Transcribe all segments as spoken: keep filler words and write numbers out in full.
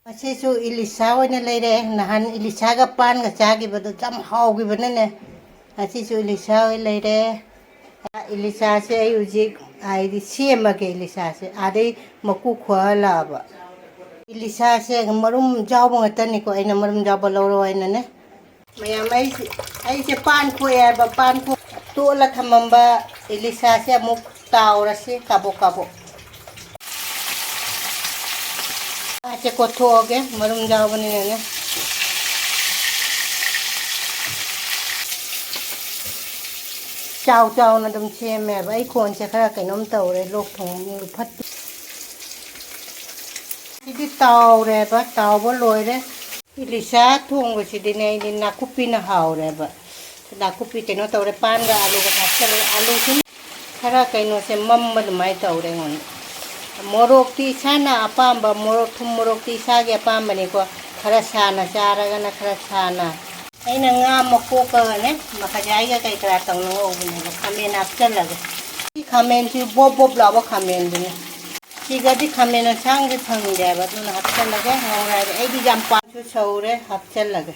ꯉꯁꯤꯁꯨ ꯏꯂꯤꯁꯥ ꯑꯣꯏꯅ ꯂꯩꯔꯦ꯫ ꯅꯍꯥꯟ ꯏꯂꯤꯁꯥꯒ ꯄꯥꯟꯒ ꯆꯥꯈꯤꯕꯗꯣ ꯌꯥꯝ ꯍꯥꯎꯈꯤꯕꯅꯅꯦ, ꯉꯁꯤꯁꯨ ꯏꯂꯤꯁꯥ ꯑꯣꯏꯅ ꯂꯩꯔꯦ꯫ ꯏꯂꯤꯁꯥꯁꯦ ꯑꯩ ꯍꯧꯖꯤꯛ ꯍꯥꯏꯗꯤ ꯁꯦꯝꯃꯒꯦ꯫ ꯏꯂꯤꯁꯥꯁꯦ ꯑꯥꯗꯩ ꯃꯀꯨ ꯈꯣꯛꯍꯜꯂꯛꯑꯕ꯫ ꯏꯂꯤꯁꯥꯁꯦ ꯃꯔꯨꯝ ꯌꯥꯎꯕ ꯉꯥꯛꯇꯅꯤꯀꯣ, ꯑꯩꯅ ꯃꯔꯨꯝ ꯌꯥꯎꯕ ꯂꯧꯔꯣ ꯍꯥꯏꯅꯅꯦ꯫ ꯃꯌꯥꯝ, ꯑꯩꯁꯦ, ꯑꯩꯁꯦ ꯄꯥꯟ ꯈꯣꯛꯑꯦ ꯍꯥꯏꯕ, ꯄꯥꯟ ꯈꯣꯛ ꯇꯣꯠꯂ ꯊꯝꯃꯝꯕ ꯏꯂꯤꯁꯥꯁꯦ ꯑꯃꯨꯛ ꯇꯥꯎꯔꯁꯤ ꯀꯥꯕꯣꯛ ꯀꯥꯕꯣꯛ꯫ ꯃꯥꯁꯦ ꯀꯣꯠꯊꯣꯛꯑꯒꯦ, ꯃꯔꯨꯝ ꯌꯥꯎꯕꯅꯤꯅꯅꯦ꯫ ꯆꯥꯎ ꯆꯥꯎꯅ ꯑꯗꯨꯝ ꯁꯦꯝꯃꯦꯕ꯫ ꯑꯩ ꯈꯣꯟꯁꯦ ꯈꯔ ꯀꯩꯅꯣꯝ ꯇꯧꯔꯦ, ꯂꯣꯛ ꯊꯨꯡꯕ ꯐꯠꯇꯦ꯫ ꯁꯤꯗꯤ ꯇꯥꯎꯔꯦꯕ, ꯇꯥꯎꯕ ꯂꯣꯏꯔꯦ꯫ ꯏꯂꯤꯁꯥ ꯊꯣꯡꯕꯁꯤꯗꯤꯅꯦ, ꯑꯩꯗꯤ ꯅꯥꯀꯨꯞꯄꯤꯅ ꯍꯥꯎꯔꯦꯕ꯫ ꯅꯥꯀꯨꯞꯄꯤ ꯀꯩꯅꯣ ꯇꯧꯔꯦ, ꯄꯥꯟꯒ ꯑꯂꯨꯒ ꯊꯥꯛꯆꯜꯂꯦ꯫ ꯑꯂꯨꯁꯤꯅ ꯈꯔ ꯀꯩꯅꯣꯁꯦ ꯃꯝꯕ ꯑꯗꯨꯃꯥꯏꯅ ꯇꯧꯔꯦ ꯑꯩꯉꯣꯟꯗ꯫ ꯃꯣꯔꯣꯛꯇꯤ ꯏꯁꯥꯅ ꯑꯄꯥꯝꯕ, ꯃꯣꯔꯣꯛ, ꯊꯨꯝ ꯃꯣꯔꯣꯛꯇꯤ ꯏꯁꯥꯒꯤ ꯑꯄꯥꯝꯕꯅꯤꯀꯣ꯫ ꯈꯔ ꯁꯥꯅ ꯆꯥꯔꯒꯅ ꯈꯔ ꯁꯥꯅ꯫ ꯑꯩꯅ ꯉꯥ ꯃꯀꯣꯛꯀꯒꯅꯦ, ꯃꯈꯖꯥꯏꯒ ꯀꯩ ꯀꯔꯥ ꯇꯧꯅ ꯉꯧꯕꯅꯦꯕ꯫ ꯈꯥꯃꯦꯟ ꯍꯥꯞꯆꯜꯂꯒꯦ꯫ ꯁꯤ ꯈꯥꯃꯦꯟꯁꯤ ꯕꯣꯞ ꯕꯣꯞ ꯂꯥꯎꯕ ꯈꯥꯃꯦꯟꯗꯨꯅꯤ꯫ ꯁꯤꯒꯗꯤ ꯈꯥꯃꯦꯟ ꯑꯁꯥꯡꯕꯁꯦ ꯐꯪꯗꯦꯕ, ꯑꯗꯨꯅ ꯍꯥꯞꯆꯜꯂꯒꯦ, ꯉꯧꯔꯒꯦ꯫ ꯑꯩꯗꯤ ꯌꯥꯝ ꯄꯥꯝꯁꯨ ꯁꯧꯔꯦ, ꯍꯥꯞꯆꯜꯂꯒꯦ꯫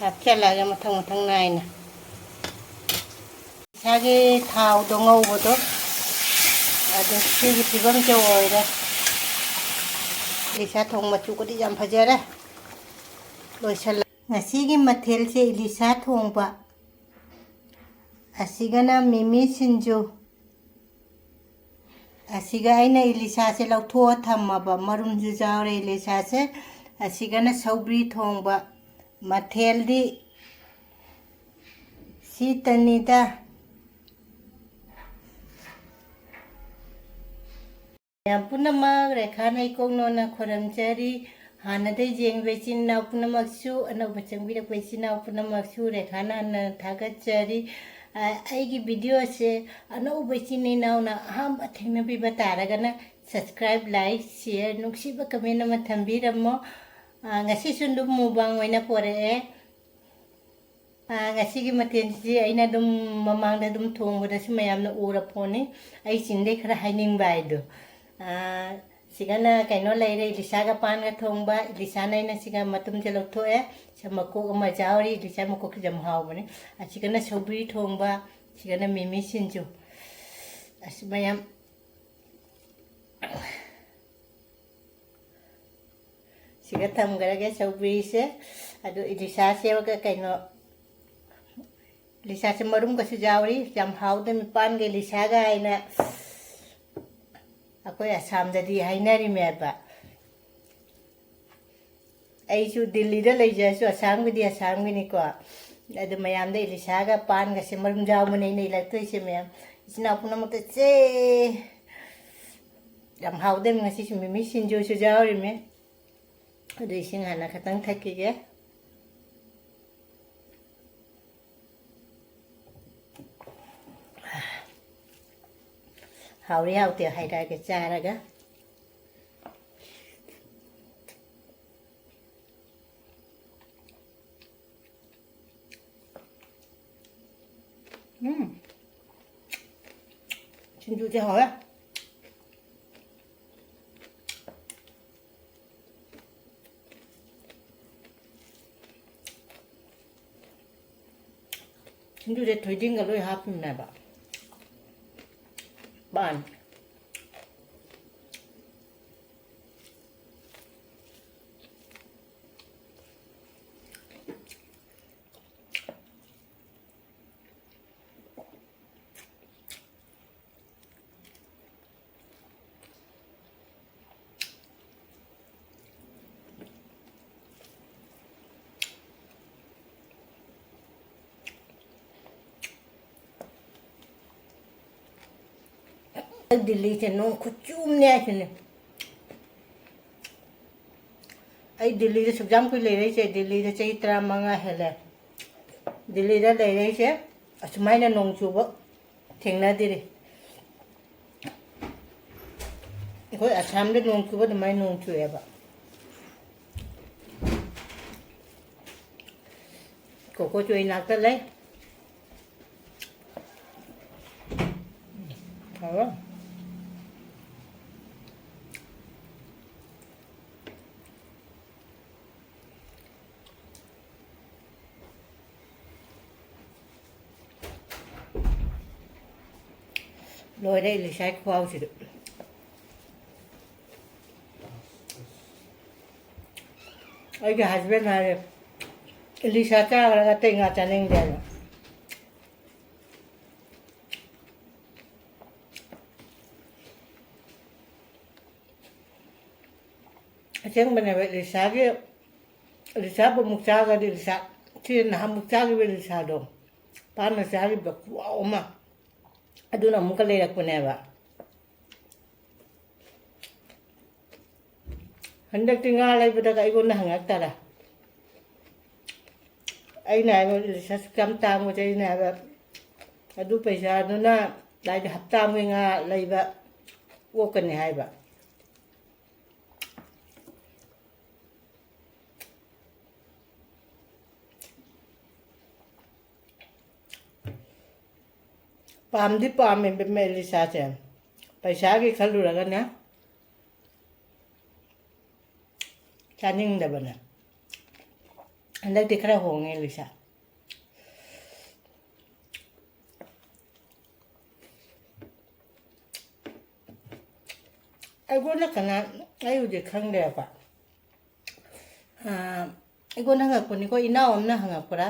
ꯍꯥꯞꯆꯜꯂꯒꯦ ꯃꯊꯪ ꯃꯊꯪ ꯅꯥꯏꯅ꯫ ꯏꯁꯥꯒꯤ ꯊꯥꯎꯗꯣ ꯉꯧꯕꯗꯣ ꯑꯗꯨ ꯁꯤꯒꯤ ꯐꯤꯕꯝꯁꯦ ꯑꯣꯏꯔꯦ꯫ ꯏꯂꯤꯁꯥ ꯊꯣꯡ ꯃꯆꯨꯒꯗꯤ ꯌꯥꯝ ꯐꯖꯔꯦ꯫ ꯂꯣꯏꯁꯜꯂꯦ꯫ ꯉꯁꯤꯒꯤ ꯃꯊꯦꯜꯁꯦ ꯏꯂꯤꯁꯥ ꯊꯣꯡꯕ꯫ ꯑꯁꯤꯒꯅ ꯃꯤꯃꯤ ꯁꯤꯡꯖꯨ꯫ ꯑꯁꯤꯒ ꯑꯩꯅ ꯏꯂꯤꯁꯥꯁꯦ ꯂꯧꯊꯣꯛꯑ ꯊꯝꯃꯕ, ꯃꯔꯨꯝꯁꯨ ꯌꯥꯎꯔꯦ ꯏꯂꯤꯁꯥꯁꯦ꯫ ꯑꯁꯤꯒꯅ ꯁꯧꯒ꯭ꯔꯤ ꯊꯣꯡꯕ꯫ ꯃꯊꯦꯜꯗꯤ ꯁꯤꯇꯅꯤꯗ꯫ ꯃꯌꯥꯝ ꯄꯨꯝꯅꯃꯛ ꯔꯦꯈꯥ ꯅꯩꯀꯣꯡꯅꯣꯅ ꯈꯨꯔꯨꯝꯖꯔꯤ꯫ ꯍꯥꯟꯅꯗꯩ ꯌꯦꯡꯕ ꯏꯆꯤꯟ ꯏꯅꯥꯎ ꯄꯨꯝꯅꯃꯛꯁꯨ, ꯑꯅꯧꯕ ꯆꯪꯕꯤꯔꯛꯄ ꯏꯆꯤꯟ ꯏꯅꯥꯎ ꯄꯨꯝꯅꯃꯛꯁꯨ ꯔꯦꯈꯥꯅ ꯍꯥꯟꯅ ꯊꯥꯒꯠꯆꯔꯤ꯫ ꯑ, ꯑꯩꯒꯤ video ꯁꯦ ꯑꯅꯧꯕ ꯏꯆꯤꯟ ꯏꯅꯥꯎꯅ ꯑꯍꯥꯟꯕ ꯊꯦꯡꯅꯕꯤꯕ ꯇꯥꯔꯒꯅ subscribe, like, share, ꯅꯨꯡꯁꯤꯕ comment ꯑꯃ ꯊꯝꯕꯤꯔꯝꯃꯣ꯫ ꯑ, ꯉꯁꯤꯁꯨ ꯑꯗꯨꯝ mukbang ꯑꯣꯏꯅ ꯄꯣꯔꯛꯑꯦ꯫ ꯑ, ꯉꯁꯤꯒꯤ ꯃꯊꯦꯜꯁꯤ ꯑꯩꯅ ꯑꯗꯨꯝ ꯃꯃꯥꯡꯗ ꯑꯗꯨꯝ ꯊꯣꯡꯕꯗꯁꯨ ꯃꯌꯥꯝꯅ ꯎꯔ ꯄꯣꯠꯅꯤ꯫ ꯑꯩ ꯆꯤꯟꯗꯩ ꯈꯔ ꯍꯥꯏꯅꯤꯡꯕ ꯍꯥꯏꯗꯣ꯫ ꯑꯥ, ꯁꯤꯒꯅ ꯀꯩꯅꯣ ꯂꯩꯔꯦ, ꯏꯂꯤꯁꯥꯒ ꯄꯥꯟꯒ ꯊꯣꯡꯕ꯫ ꯏꯂꯤꯁꯥꯅ ꯑꯩꯅ ꯁꯤꯒ ꯃꯇꯨꯝꯁꯦ ꯂꯧꯊꯣꯛꯑꯦ꯫ ꯁꯤ ꯃꯀꯣꯛ ꯑꯃ ꯌꯥꯎꯔꯤ, ꯏꯂꯤꯁꯥ ꯃꯀꯣꯛꯁꯤ ꯌꯥꯝ ꯍꯥꯎꯕꯅꯤ꯫ ꯑꯁꯤꯒꯅ ꯁꯧꯒ꯭ꯔꯤ ꯊꯣꯡꯕ, ꯁꯤꯒꯅ ꯃꯤꯃꯤ ꯁꯤꯡꯖꯨ꯫ ꯑꯁ, ꯃꯌꯥꯝ ꯁꯤꯒ ꯊꯝꯈ꯭ꯔꯒꯦ ꯁꯧꯒ꯭ꯔꯤꯁꯦ꯫ ꯑꯗꯨ ꯏꯂꯤꯁꯥꯁꯦ ꯀꯩꯅꯣ, ꯏꯂꯤꯁꯥꯁꯦ ꯃꯔꯨꯝꯒꯁꯨ ꯌꯥꯎꯔꯤ꯫ ꯌꯥꯝ ꯍꯥꯎꯗꯣꯏ ꯃꯄꯥꯟꯒꯤ ꯏꯂꯤꯁꯥꯒ ꯍꯥꯏꯅ ꯑꯩꯈꯣꯏ ꯑꯁꯥꯝꯗꯗꯤ ꯍꯥꯏꯅꯔꯤꯃꯦꯕ꯫ ꯑꯩꯁꯨ ꯗꯤꯜꯂꯤꯗ ꯂꯩꯖꯔꯁꯨ ꯑꯁꯥꯝꯒꯤꯗꯤ ꯑꯁꯥꯝꯒꯤꯅꯤꯀꯣ꯫ ꯑꯗꯨ ꯃꯌꯥꯝꯗ ꯏꯂꯤꯁꯥꯒ ꯄꯥꯟꯒꯁꯦ ꯃꯔꯨꯝ ꯌꯥꯎꯕꯅꯦ ꯑꯩꯅ ꯏꯜꯂꯛꯇꯣꯏꯁꯦ ꯃꯌꯥꯝ꯫ ꯏꯆꯤꯟ ꯏꯅꯥꯎ ꯄꯨꯝꯅꯃꯛꯇ ꯆꯦ꯫ ꯌꯥꯝ ꯍꯥꯎꯗꯣꯏꯅꯤ ꯉꯁꯤꯁꯨ ꯃꯤꯃꯤ ꯁꯤꯡꯖꯨꯁꯨ ꯌꯥꯎꯔꯤꯃꯦ꯫ ꯑꯗꯨ ꯏꯁꯤꯡ ꯍꯥꯟꯅ ꯈꯇꯪ ꯊꯛꯈꯤꯒꯦ꯫ ꯍꯥꯎꯔꯤ ꯍꯥꯎꯇꯦ ꯍꯥꯏꯔꯛꯑꯒꯦ ꯆꯥꯔꯒ꯫ ꯎꯝ꯫ ꯁꯤꯡꯖꯨꯁꯦ ꯍꯥꯎꯋꯦ꯫ ꯁꯤꯡꯖꯨꯁꯦ ꯊꯣꯏꯗꯤꯡꯒ ꯂꯣꯏ ꯍꯥꯞꯄꯤꯕꯅꯦꯕ꯫ ꯄꯥꯟ꯫ ꯗꯤꯜꯂꯤꯁꯦ ꯅꯣꯡ ꯈꯨꯆꯨꯝꯅꯦ ꯍꯥꯏꯁꯤꯅꯦ꯫ ꯑꯩ ꯗꯤꯜꯂꯤꯗ ꯁꯨꯛꯌꯥꯝ ꯀꯨꯏ ꯂꯩꯔꯛꯏꯁꯦ, ꯗꯤꯜꯂꯤꯗ ꯆꯍꯤ ꯇꯔꯥꯃꯉꯥ ꯍꯦꯜꯂꯦ꯫ ꯗꯤꯜꯂꯤꯗ ꯂꯩꯔꯛꯏꯁꯦ ꯑꯁꯨꯃꯥꯏꯅ ꯅꯣꯡ ꯆꯨꯕ ꯊꯦꯡꯅꯗ꯭ꯔꯤ꯫ ꯑꯩꯈꯣꯏ ꯑꯁꯥꯝꯗ ꯅꯣꯡ ꯆꯨꯕ ꯑꯗꯨꯃꯥꯏꯅ ꯅꯣꯡ ꯆꯨꯏꯌꯦꯕ꯫ ꯀꯣꯀꯣ ꯆꯣꯏ ꯏꯅꯥꯛꯇ ꯂꯩ꯫ ꯍꯥꯎꯔꯣ? ꯂꯣꯏꯔꯦ ꯏꯂꯤꯁꯥꯒꯤ ꯈꯨꯍꯥꯎꯁꯤꯗꯤ꯫ ꯑꯩꯒꯤ husband ꯍꯥꯏꯔꯦ, "ꯏꯂꯤꯁꯥ ꯆꯥꯈ꯭ꯔꯒ ꯑꯇꯩ ꯉꯥ ꯆꯥꯅꯤꯡꯗꯦ" ꯍꯥꯏꯕ꯫ ꯑꯁꯦꯡꯕꯅꯦꯕ, ꯏꯂꯤꯁꯥꯒꯤ, ꯏꯂꯤꯁꯥꯕꯨ ꯑꯃꯨꯛ ꯆꯥꯒꯗꯤ, ꯏꯂꯤꯁꯥ, ꯁꯤ ꯅꯍꯥꯟꯃꯨꯛ ꯆꯥꯈꯤꯕ ꯏꯂꯤꯁꯥꯗꯣ, ꯄꯥꯟꯅ ꯆꯥꯈꯤꯕ ꯈꯨꯍꯥꯎ ꯑꯃ, ꯑꯗꯨꯅ ꯑꯃꯨꯛꯀ ꯂꯩꯔꯛꯄꯅꯦꯕ꯫ ꯍꯟꯗꯛꯇꯤ ꯉꯥ ꯂꯩꯕꯗꯒ ꯑꯩꯉꯣꯟꯗ ꯍꯪꯉꯛꯇꯔꯦ꯫ ꯑꯩꯅ ꯍꯥꯏꯕ, "ꯏꯂꯤꯁꯥꯁꯨ ꯌꯥꯝ ꯇꯥꯡꯕꯁꯦ", ꯑꯩꯅ ꯍꯥꯏꯕ, "ꯑꯗꯨ ꯄꯩꯁꯥꯗꯨꯅ ꯂꯥꯏꯗ ꯍꯞꯇꯥ ꯑꯃꯒꯤ ꯉꯥ ꯂꯩꯕ ꯑꯣꯛꯀꯅꯤ" ꯍꯥꯏꯕ꯫ ꯄꯥꯝꯗꯤ ꯄꯥꯝꯃꯦ ꯏꯕꯦꯝꯃ ꯏꯂꯤꯁꯥꯁꯦ꯫ ꯄꯩꯁꯥꯒꯤ ꯈꯜꯂꯨꯔꯒꯅꯦ ꯆꯥꯅꯤꯡꯗꯕꯅꯦ꯫ ꯍꯟꯗꯛꯇꯤ ꯈꯔ ꯍꯣꯡꯉꯦ ꯏꯂꯤꯁꯥ꯫ ꯑꯩꯉꯣꯟꯗ ꯀꯅꯥ, ꯑꯩ ꯍꯧꯖꯤꯛ ꯈꯪꯗ꯭ꯔꯦꯕ꯫ ꯑꯥ, ꯑꯩꯉꯣꯟꯗ ꯍꯪꯉꯛꯄꯅꯤꯀꯣ, ꯏꯅꯥꯎ ꯑꯃꯅ ꯍꯪꯉꯛꯄ꯭ꯔꯥ?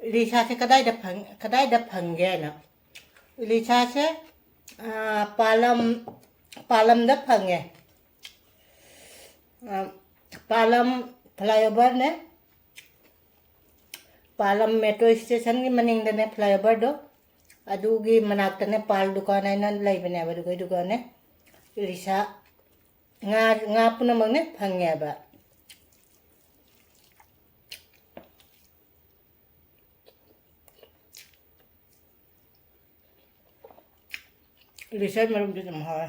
ꯏꯂꯤꯁꯥꯁꯦ ꯀꯗꯥꯏꯗ ꯐꯪ-, ꯀꯗꯥꯏꯗ ꯐꯪꯒꯦ ꯍꯥꯏꯅ꯫ ꯏꯂꯤꯁꯥꯁꯦ, ꯑꯥ, ꯄꯥꯂꯝ, ꯄꯥꯂꯝꯗ ꯐꯪꯉꯦ꯫ ꯑꯥ, ꯄꯥꯂꯝ flyoverꯅꯦ꯫ ꯄꯥꯂꯝ metro stationꯒꯤ ꯃꯅꯤꯡꯗꯅꯦ flyoverꯗꯣ꯫ ꯑꯗꯨꯒꯤ ꯃꯅꯥꯛꯇꯅꯦ ꯄꯥꯜ ꯗꯨꯀꯥꯟ ꯍꯥꯏꯅ ꯂꯩꯕꯅꯦꯕ꯫ ꯑꯗꯨꯒ ꯑꯗꯨꯒꯅꯦ ꯏꯂꯤꯁꯥ ꯉꯥ, ꯉꯥ ꯄꯨꯝꯅꯃꯛꯅꯦ ꯐꯪꯉꯦꯕ꯫ ꯏꯂꯤꯁꯥ ꯃꯔꯨꯝꯗꯨ ꯑꯗꯨꯝ ꯍꯥꯎꯋꯦ꯫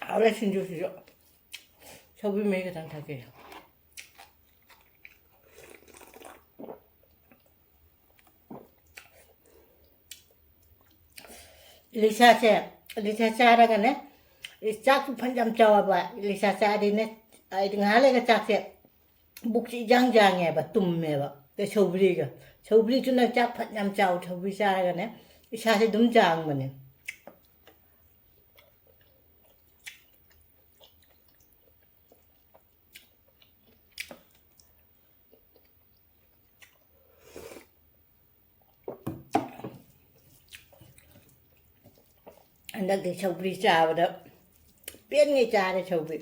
ꯍꯥꯎꯔꯦ ꯁꯤꯡꯖꯨꯁꯤꯁꯨ꯫ ꯁꯧꯒ꯭ꯔꯤ ꯃꯍꯤ ꯈꯛꯇꯪ ꯊꯛꯀꯦ꯫ ꯏꯂꯤꯁꯥꯁꯦ, ꯏꯂꯤꯁꯥ ꯆꯥꯔꯒꯅꯦ, ꯆꯥꯛꯁꯨ ꯐꯅꯌꯥꯝ ꯆꯥꯎꯑꯕ꯫ ꯏꯂꯤꯁꯥ ꯆꯥꯔꯗꯤꯅꯦ, ꯑꯩꯗꯤ ꯉꯥꯏꯍꯥꯛ ꯂꯩꯔꯒ ꯆꯥꯛꯁꯦ, ꯄꯨꯛꯁꯤ ꯏꯌꯥꯡ ꯌꯥꯡꯉꯦꯕ, ꯇꯨꯝꯃꯦꯕ꯫ ꯑꯗꯩ ꯁꯧꯒ꯭ꯔꯤꯒ, ꯁꯧꯒ꯭ꯔꯤꯁꯨ ꯅꯪ ꯆꯥꯛ ꯐꯅꯌꯥꯝ ꯆꯥꯎ, ꯁꯧꯒ꯭ꯔꯤ ꯆꯥꯔꯒꯅꯦ ꯏꯁꯥꯁꯦ ꯑꯗꯨꯝ ꯌꯥꯡꯕꯅꯦ꯫ ꯍꯟꯗꯛꯇꯤ ꯁꯧꯒ꯭ꯔꯤ ꯆꯥꯕꯗ ꯄꯦꯟꯉꯩ ꯆꯥꯔꯦ ꯁꯧꯒ꯭ꯔꯤ꯫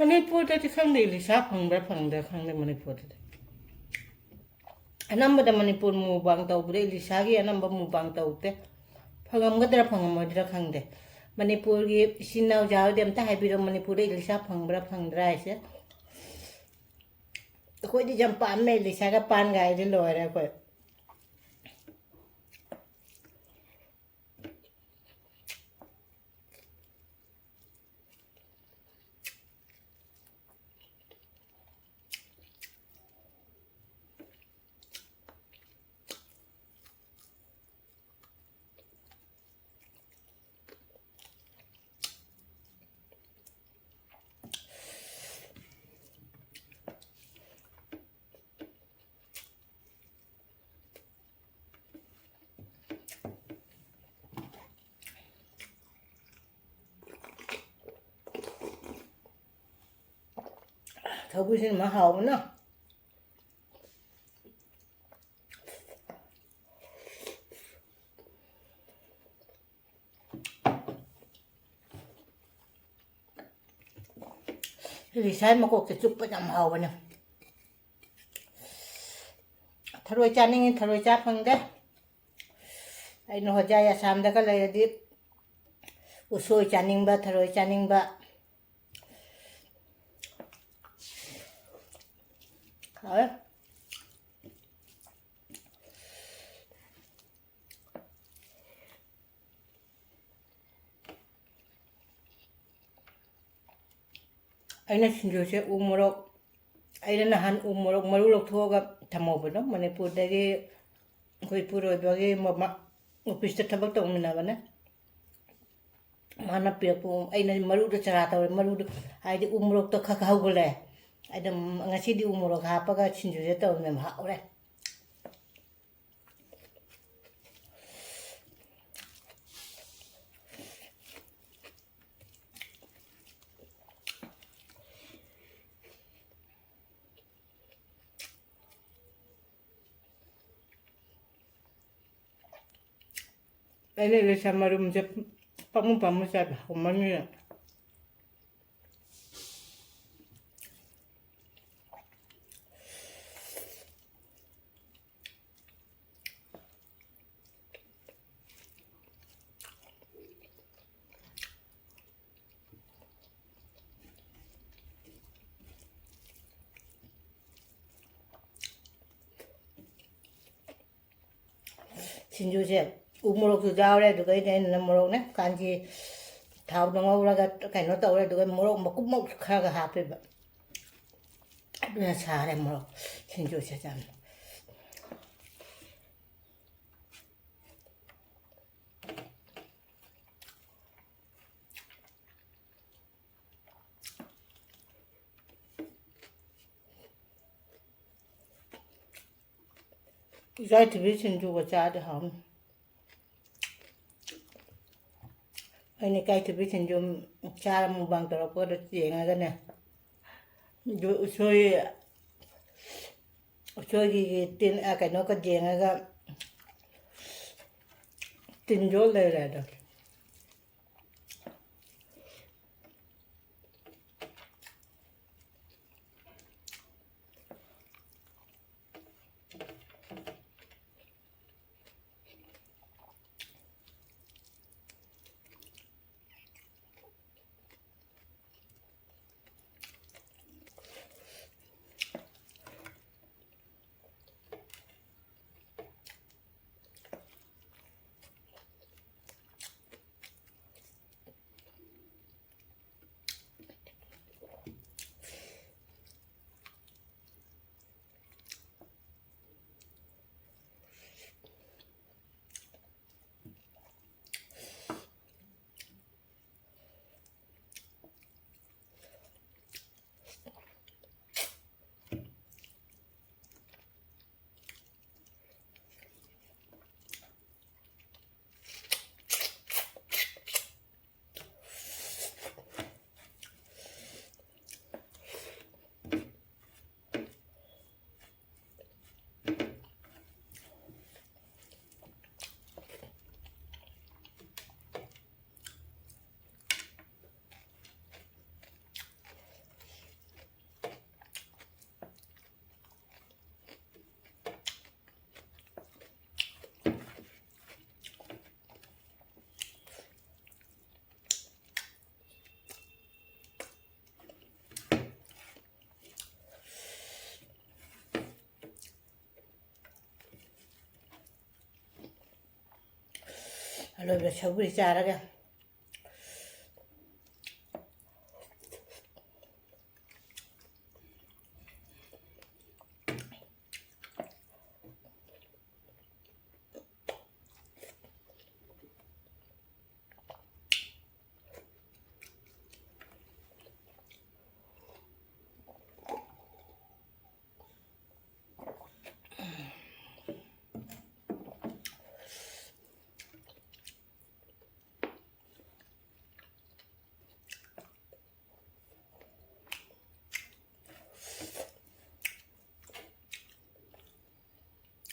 ꯃꯅꯤꯄꯨꯔꯗꯗꯤ ꯈꯪꯗꯦ, ꯏꯂꯤꯁꯥ ꯐꯪꯕ꯭ꯔꯥ ꯐꯪꯗ꯭ꯔꯥ ꯈꯪꯗꯦ ꯃꯅꯤꯄꯨꯔꯗꯗꯤ꯫ ꯑꯅꯝꯕꯗ ꯃꯅꯤꯄꯨꯔ ꯃꯨꯛꯕꯥꯡ ꯇꯧꯕꯗ ꯏꯂꯤꯁꯥꯒꯤ ꯑꯅꯝꯕ ꯃꯨꯛꯕꯥꯡ ꯇꯧꯗꯦ꯫ ꯐꯪꯉꯝꯒꯗ꯭ꯔꯥ ꯐꯪꯉꯝꯃꯣꯏꯗ꯭ꯔꯥ ꯈꯪꯗꯦ꯫ ꯃꯅꯤꯄꯨꯔꯒꯤ ꯏꯆꯤꯟ ꯏꯅꯥꯎ ꯖꯥ ꯍꯣꯏꯗꯤ ꯑꯝꯇ ꯍꯥꯏꯕꯤꯔꯣ, ꯃꯅꯤꯄꯨꯔꯗ ꯏꯂꯤꯁꯥ ꯐꯪꯕ꯭ꯔꯥ ꯐꯪꯗ꯭ꯔꯥ ꯍꯥꯏꯁꯦ꯫ ꯑꯩꯈꯣꯏꯗꯤ ꯌꯥꯝ ꯄꯥꯝꯃꯦ, ꯏꯂꯤꯁꯥꯒ ꯄꯥꯟꯒ ꯍꯥꯏꯗꯤ ꯂꯣꯏꯔꯦ ꯑꯩꯈꯣꯏ꯫ ꯁꯧꯒ꯭ꯔꯤꯁꯤꯅ ꯃꯍꯥꯎ ꯍꯥꯎꯕꯅ꯫ ꯏꯂꯤꯁꯥꯏ ꯃꯀꯣꯛꯁꯦ ꯆꯨꯞꯄ ꯌꯥꯝ ꯍꯥꯎꯕꯅꯦ꯫ ꯊꯔꯣꯏ ꯆꯥꯅꯤꯡꯉꯤ, ꯊꯔꯣꯏ ꯆꯥ ꯐꯪꯗꯦ꯫ ꯑꯩꯅ ꯍꯣꯖꯥꯏ ꯑꯁꯥꯝꯗꯒ ꯂꯩꯔꯗꯤ ꯎꯁꯣꯏ ꯆꯥꯅꯤꯡꯕ, ꯊꯔꯣꯏ ꯆꯥꯅꯤꯡꯕ꯫ ꯍꯥꯎꯋꯦ꯫ ꯑꯩꯅ ꯁꯤꯡꯖꯨꯁꯦ ꯎ ꯃꯣꯔꯣꯛ, ꯑꯩꯅ ꯅꯍꯥꯟ ꯎ ꯃꯣꯔꯣꯛ ꯃꯔꯨ ꯂꯧꯊꯣꯛꯑꯒ ꯊꯝꯍꯧꯕꯗꯣ, ꯃꯅꯤꯄꯨꯔꯗꯒꯤ ꯑꯩꯈꯣꯏ ꯏꯄꯨꯔꯣꯏꯕꯒꯤ ꯃꯃꯥ, ꯑꯣꯐꯤꯁꯇ ꯊꯕꯛ ꯇꯧꯃꯤꯟꯅꯕꯅꯦ, ꯃꯥꯅ ꯄꯤꯔꯛꯄ꯫ ꯑꯩꯅ ꯃꯔꯨꯗꯣ ꯆꯔꯥ ꯇꯧꯔꯦ, ꯃꯔꯨꯗꯣ, ꯍꯥꯏꯗꯤ ꯎ ꯃꯣꯔꯣꯛꯇꯣ ꯈꯔ ꯈꯔ ꯍꯧꯒꯠꯂꯦ꯫ ꯑꯩꯅ ꯉꯁꯤꯗꯤ ꯎ ꯃꯣꯔꯣꯛ ꯍꯥꯞꯄꯒ ꯁꯤꯡꯖꯨꯁꯦ ꯇꯧꯔꯝꯃꯦ, ꯍꯥꯎꯔꯦ꯫ ꯑꯩꯅ ꯏꯂꯤꯁꯥ ꯃꯔꯨꯝꯁꯦ ꯄꯥꯝꯃꯨ ꯄꯥꯝꯃꯨ ꯆꯥꯕ ꯍꯥꯎꯃꯟꯒꯤꯗꯅ꯫ ꯁꯤꯡꯖꯨꯁꯦ ꯎ ꯃꯣꯔꯣꯛꯁꯨ ꯌꯥꯎꯔꯦ, ꯑꯗꯨꯒ ꯑꯩꯅ, ꯑꯩꯅ ꯃꯣꯔꯣꯛꯅꯦ ꯀꯥꯟꯆꯤ ꯊꯥꯎꯗ ꯉꯧꯔꯒ ꯀꯩꯅꯣ ꯇꯧꯔꯦ, ꯑꯗꯨꯒ ꯃꯣꯔꯣꯛ ꯃꯀꯨꯞ ꯃꯀꯨꯞ ꯈꯔꯒ ꯍꯥꯞꯄꯦꯕ, ꯑꯗꯨꯅ ꯁꯥꯔꯦ ꯃꯣꯔꯣꯛ ꯁꯤꯡꯖꯨꯁꯦ ꯌꯥꯝꯅ꯫ ꯏꯀꯥꯏꯊꯤꯕꯤ ꯁꯤꯡꯖꯨꯒ ꯆꯥꯔꯗꯤ ꯍꯥꯎꯅꯤ꯫ ꯑꯩꯅ ꯏꯀꯥꯏꯊꯤꯕꯤ ꯁꯤꯡꯖꯨ ꯆꯥꯔ ꯃꯨꯛꯕꯥꯡ ꯇꯧꯔꯛꯄꯗ ꯌꯦꯡꯉꯒꯅꯦ, ꯑꯗꯨ ꯎꯁꯣꯏ, ꯎꯁꯣꯏꯒꯤ ꯇꯤꯟ, ꯑ, ꯀꯩꯅꯣꯒ ꯌꯦꯡꯉꯒ ꯇꯤꯟ ꯌꯣꯠ ꯂꯩꯔꯦ ꯑꯗꯣ꯫ ꯑꯂꯣꯏꯕ ꯁꯧꯒ꯭ꯔꯤ ꯆꯥꯔꯒ꯫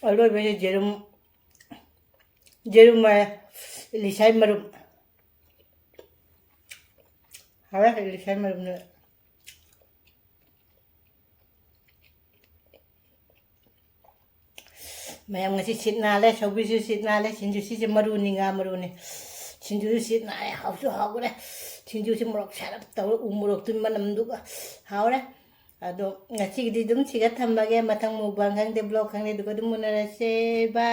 ꯑꯔꯣꯏꯕꯁꯦ ꯌꯦꯔꯨꯝ, ꯌꯦꯔꯨꯝ ꯍꯥꯏ, ꯏꯂꯤꯁꯥꯏ ꯃꯔꯨꯝ꯫ ꯍꯥꯎꯔꯦ, ꯏꯂꯤꯁꯥꯏ ꯃꯔꯨꯝꯅ꯫ ꯃꯌꯥꯝ ꯉꯁꯤ ꯁꯤꯠ ꯅꯥꯜꯂꯦ, ꯁꯧꯒ꯭ꯔꯤꯁꯨ ꯁꯤꯠ ꯅꯥꯜꯂꯦ, ꯁꯤꯡꯖꯨ ꯁꯤꯁꯦ ꯃꯔꯨꯅꯤ, ꯉꯥ ꯃꯔꯨꯅꯤ꯫ ꯁꯤꯡꯖꯨꯁꯨ ꯁꯤꯠ ꯅꯥꯜꯂꯦ, ꯍꯥꯎꯁꯨ ꯍꯥꯎꯈ꯭ꯔꯦ꯫ ꯁꯤꯡꯖꯨꯁꯤ ꯃꯣꯔꯣꯛ ꯁꯥꯔꯞ ꯇꯧꯔ, ꯎ ꯃꯣꯔꯣꯛꯇꯨꯒꯤ ꯃꯅꯝꯗꯨꯒ ꯍꯥꯎꯔꯦ꯫ ꯑꯗꯣ ꯉꯁꯤꯒꯤꯗꯤ ꯑꯗꯨꯝ ꯁꯤꯒ ꯊꯝꯃꯒꯦ꯫ ꯃꯊꯪ mukbang ꯈꯪꯗꯦ, vlog ꯈꯪꯗꯦ, ꯑꯗꯨꯒ ꯑꯗꯨꯝ ꯎꯅꯔꯁꯦ꯫ Bye꯫